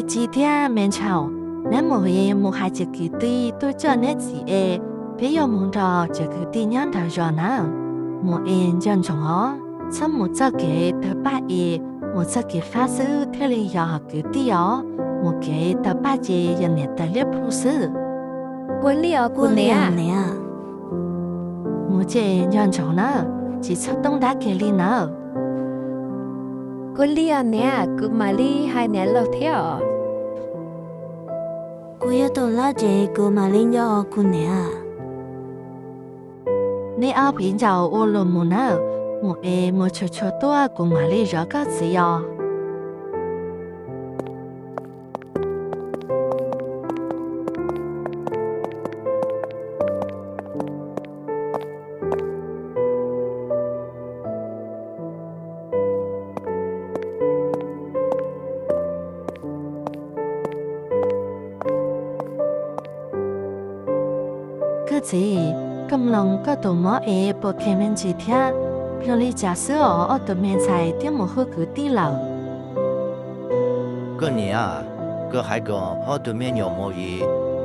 Txiv thiab me ntxhais, neb mus es mus hais cov kwv tij tuaj coj neb txiv es peb yuav mus nrog cov kwv tij nyob nraum zos nawb. Mus es nco ntsoov os, txhob mus txoj kev tawg paj es mus txoj kev fab xwb thiaj li yog kwv tij os. Mus kev tawg paj ces yog niam tais liab plu xwb. Ua li os kuv niam. Mus ces nco ntsoov nawb, tsis txhob toob dab kiag li nawb. Ua li os niam, kuv mam li hais niam laus thiab os. Kuv yuav tus hlob ces kuv mam li nco os kuv niam. Neb ob viv ncaus ua luag mus nawb, mus es mus tshua tshua tuaj kuv mam li zov koj txiv os. Koj txiv, koj mloog koj tus mob es puas kheev me ntsis thiab? Zoo li cas xwb os, ob tug me ntxhais twb mus hu kwv tij lawm. Koj niam, koj hais kom ob tug me nyuam mus es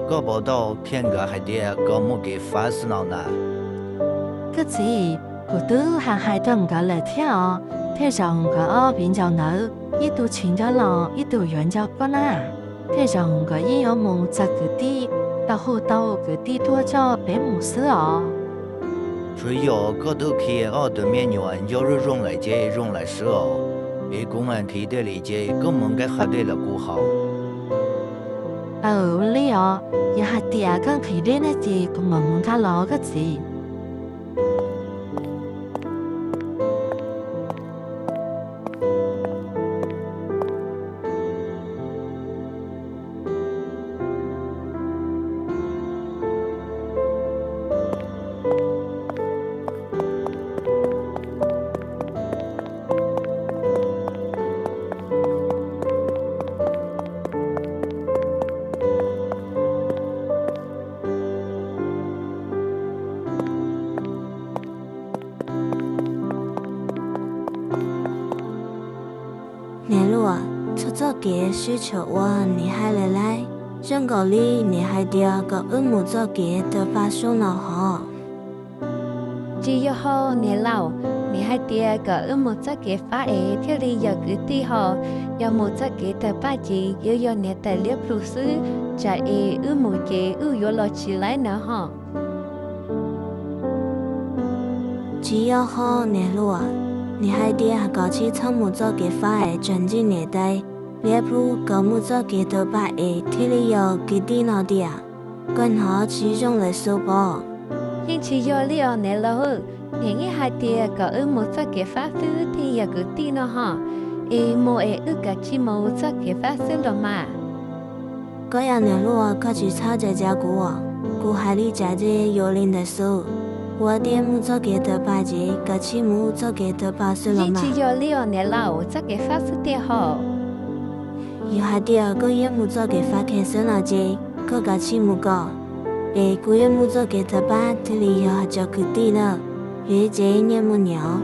koj puas tau qhia nkawd hais tias kom mus kev fab xwb no na? Koj txiv, kuv twb hais hais rau nkawd lawm thiab os, tej zaum nkawd ob viv ncaus ntawd ib tug tsis nco los ib tug yuav nco koj na. Tej zaum nkawd yeej yuav mus txog kwv tij, tau hu tau kwv tij tuaj coj peb mus xwb os. Tsuav yog koj twb qhia ob tug me nyuam nco zoo zoo lawm ces zoo lawm xwb os. Es kuv mam nqhis dej li ces koj mus nqa qhov dej los kuv haus. Aws, ua li os, yog hais tias koj nqhis dej na ces kuv mam mus nqa los koj txiv. Niam hluas, txhua txoj kev sib tshuam uas niam hais lawm lauj, zoo nkaus li niam hais tias kom wb mus txoj kev tawg paj xwb no hov. Tsis yog ho niam laus, niam hais tias kom wb mus txoj kev fab es thiaj li yog kwv tij ho, yog mus txoj kev tawg paj ces yuav yog niam tais liab plu xwb, tsam es wb mus ces wb yuav los tsis laib na ho. Tsis yog ho niam hluas, niam hais tias kom tsis txhob mus txoj kev fab es tsam ntsib niam tais liab plu, kom mus txoj kev tawg paj es thiaj li yog kwv tij no tiag. Koj hnov tsis zoo lawm xwb pob? Yeej tsis yog li os niam laus, niam yeej hais tias kom wb mus txoj kev fab xwb thiaj yog kwv tij no ho, es mus es wb kav tsij mus txoj kev fab xwb los mas. Koj yog niam hluas koj tsis txhob cav cav kuv, kuv hais li cas ces yuav li ntawd xwb. Ua tias mus txoj kev tawg paj ces kav tsij mus txoj kev tawg paj xwb los mas. Yeej tsis yog li os niam laus, txoj kev fab xwb tiag ho. Yog hais tias koj yuav mus txoj kev fab kiag xwb no ces koj kav tsij mus koj, es kuv yuav mus txoj kev tawg paj thiaj li yog cov kwv tij na. Yog li ces nyias mus nyias.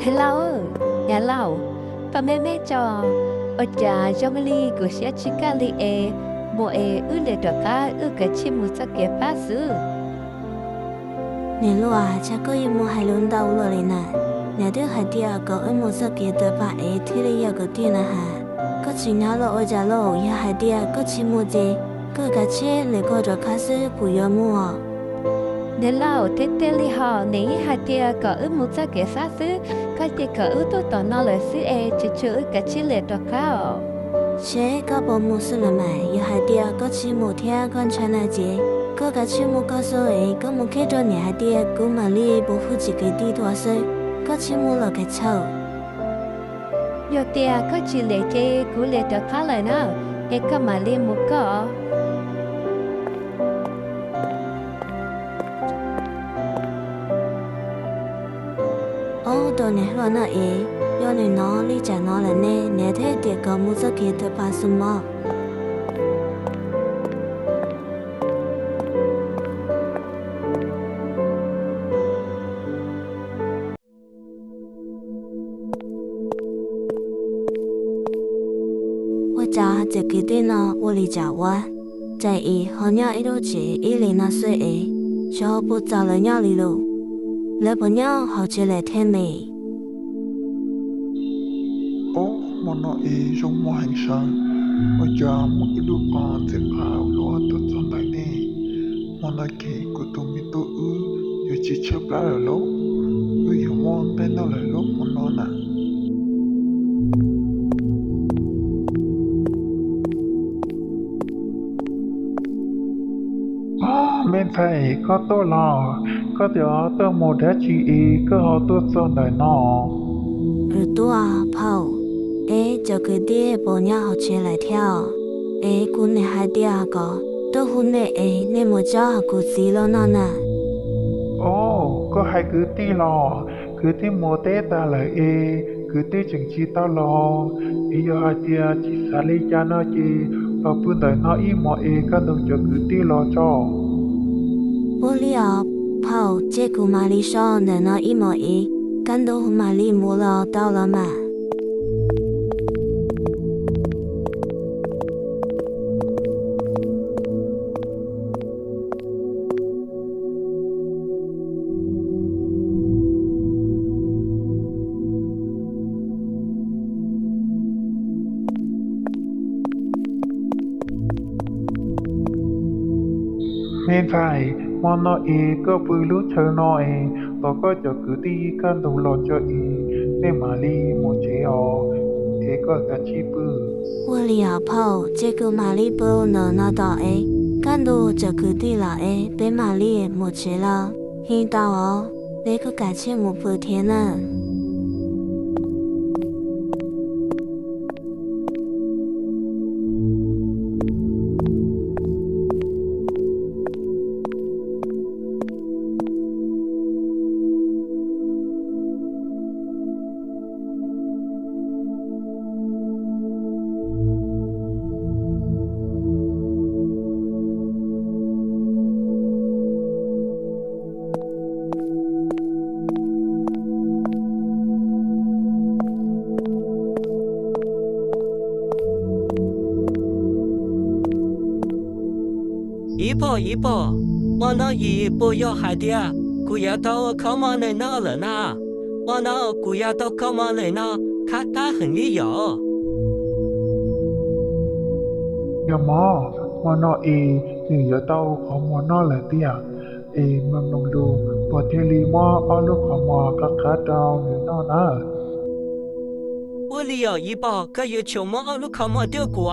Niam laus, niam laus, pab me me tso, ua cas zoo li kuv siab tsis kaj li es, mus es wb li rov qab wb kav tsij mus txoj kev fab xwb. Niam hluas, cas koj yuav mus hais lus ntau luaj li na? Niam twb hais tias kom wb mus txoj kev tawg paj es thiaj li yog kwv tij na has. Koj tsis hnov los ua cas lauj? Yog hais tias koj tsis mus ces koj kav tsij li koj rov qab xwb kuv yuav mus. Niam laus, tiag tiag li ho, niam yeej hais tias kom wb mus txoj kev fab xwb, koj ces kom wb tuaj tom no lawm xwb es tsis tsum wb kav tsij li rov qab os. Seb koj puas mus xwb los mas, yog hais tias koj tsis mus thiab koj ntshai na ces koj kav tsij mus koj xwb es koj mus qhia rau niam hais tias kuv mam li mus hu txiv kwv tij tuaj xwb, koj tsis mus los kav tsij. Yog tias koj tsis li ces kuv li rov qab lawm na, es koj mam li mus koj. Tus niam hluas no es, yog nws hnov li cas no lawm ne, nws thiaj tias kom mus txoj kev thawj pas xu mog. Ua cas cov kwv tij no ua li cas ua, cas es ho nyob ib lub tsev ib leeg no xwb es, xyov puas txog lawv nyob li lawm. Lawv puas nyob hauv tsev lawm thiab ne? Ob, hmo no es zoo mog heev sawv, ua cas muaj ib lub qos txiv qab luaj tuaj txog ntawm ne? Hmo no ces kuv tus me tub wb yuav tsis tshaib plab lawm lauj, wb yuav muaj nqaij noj lawm lauj hmo no na. Ob, me ntxhais, koj tuaj los? Koj twb tuaj mus dab tsi es koj ho tuaj txog ntawm no? Tus tub phauj, es cov kwv tij puas nyob hauv tsev lawm thiab? Es kuv niam hais tias kom tuaj hu nej es nej mus txog kuv txiv lawm no na. Ob, koj hais kwv tij los? Kwv tij mus teb tag lawm es kwv tij tseem tsis tau los. Es yog hais tias tsis xav li cas no ces los pw ntawm no ib hmos es kaj ntug cov kwv tij los tso. Ua li os phauj, ces kuv mam li so ntawm no ib hmos es kaj ntug mam li mus los tau los mas. Me ntxhais, hmo no es koj pw lub chaw no es tos koj cov kwv tij kaj ntug los tso es nej mam li mus tsev os, es koj kav tsij pw. Ua li os phauj, ces kuv mam li pw ntawm no tos es kaj ntug cov kwv tij los es peb mam li mus tsev los yeej tau os, peb kuj kav tsij mus pw thiab na. Ib pog, ib pog, hmo no es puas yog hais tias kuv yuav tau ua kho mov noj lawm na? Hmo no kuv yuav tau kho mov noj khab khab heev li yom. Yog mog, hmo no es nws yuav tau ua kho mov noj lawm tiag. Es mloog mloog lus, puas thiaj li muab ob lub kho mov qab qab rau nws noj na? Ua li yog ib pog, koj yuav tsum muab ob lub kho mov rau kuv.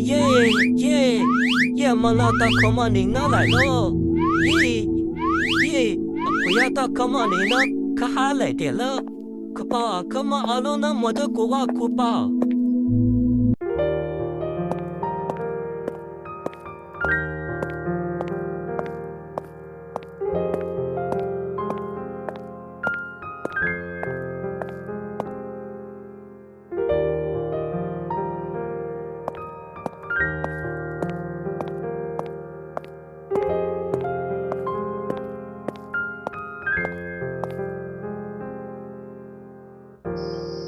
Yej, yej, yej, hmo no tau kho mov noj lawm lauj. Yej, yej, kuv yuav tau kho mov noj khab khab lawm tiag lauj. Kuv pog, koj muab ob lub no muag rau kuv os kuv pog.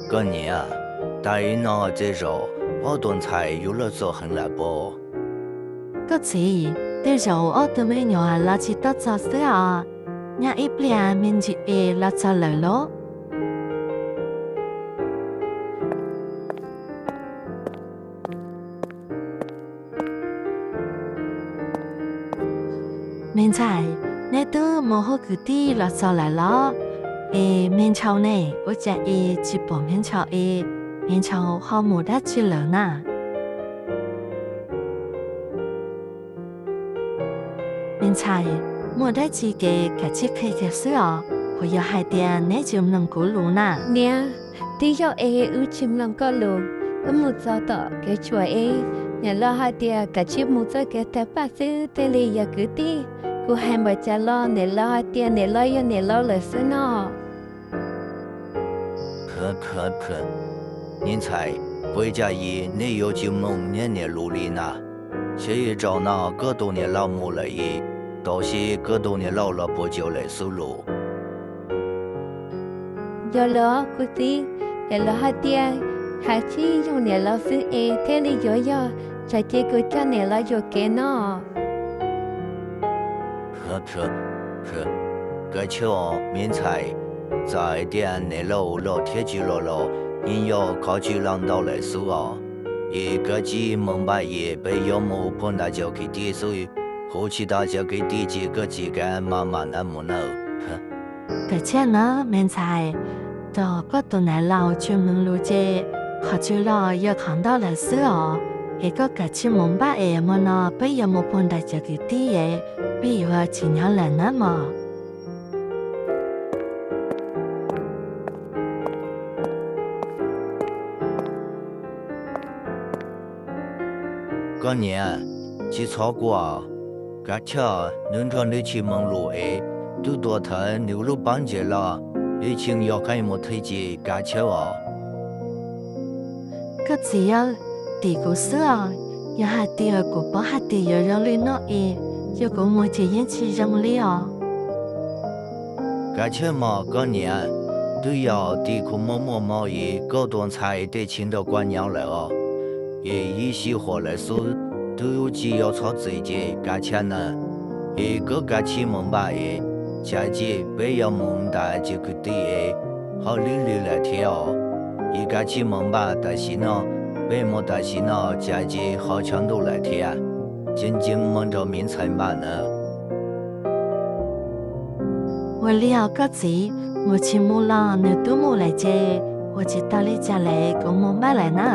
Koj niam, tas ib no tej zaum ob tug ntxhais yuav los txog heev lawm pob? Koj txiv, tej zaum ob tug me nyuam los tsis tau txog xwb os. Nyob ib pliag me ntsis es los txog lawm lauj. Me ntxhais, neb twb mus hu kwv tij los txog lawm los? Es me ntshaus ne, ua cas es tsis pom me ntshaus es, me ntshaus ho mus dab tsi lawm na? Me ntxhais, muaj dab tsi ces kav tsij qhia kiag xwb os, puas yog hais tias neb tsis mloog kuv lus na? Niam, twb yog es wb tsis mloog koj lus, wb mus txog tom kev tshuam es niam laus hais tias kav tsij mus txoj kev tag paj xwb thiaj li yog kwv tij. Kuv hais npaum cas los niam laus hais tias niam laus yog niam laus lawm xwb no. Me ntxhais, ua cas es neb yuav tsis mloog neb niam lus li na? Saib zaum no koj tus niam laus mus lawm es, tau seb koj tus niam laus los puas tsaug lawm xwb los? Yog lawm kuv txiv, niam laus hais tias hais tsis yoog niam laus xwb es thiaj li yuav yog, tsam ces kuv coj niam laus yuam kev no. Kav tsij os me ntxhais, txawm hais tias niam laus los thiab tsis los los yeej yog qhov tsis los ntau lawm xwb os. Es kav tsij mus npaj es peb yuav mus puag nram cov kwv tij xwb, hu tsis tau cov kwv tij ces koj txiv kav mam mam na mus nawb. Kav tsij nawb me ntxhais, thaum koj tus niam laus tsis mloog lus ces qhov tsis los yog qhov ntau lawm xwb os. Es koj kav tsij mus npaj es hmo no peb yuav mus puag nram cov kwv tij es peb yuav tsis nyob lawm nawb mog. Koj niam, tsis txhob quaj, kav tsij, nws nrog nws tsis mloog lus es twb tuag thawm nws lub pab ntses los, nws tseem yog qee mus thwj ces kav tsij os. Koj txiv, tim kuv xwb os, yog hais tias kuv paub hais tias yuav zoo li no es, yog kuv mus ces yeej tsis zoo li os. Kav tsij mog koj niam, twb yog tim kuv muaj muaj hmoo es koj tus ntxhais tej tsis nrog koj nyob lawm os. Es ib sij huam lawm xwb, twb tsis yog txhob txwm ces kav tsij na. Es koj kav tsij mus npaj es, tsam ces peb yuav mus nram cov kwv tij es ho lwj lwm lawm thiab os. Es kav tsij mus npaj tam sim no, peb mus tam sim no tsam ces ho tshav ntuj lawm thiab. Ceev ceev mus nrog me ntxhais npaj nawb. Ua li os koj txiv, mus tsis mus los nws twb mus lawm ces ua tsis tau li cas lawm, kuv mus npaj lawm na.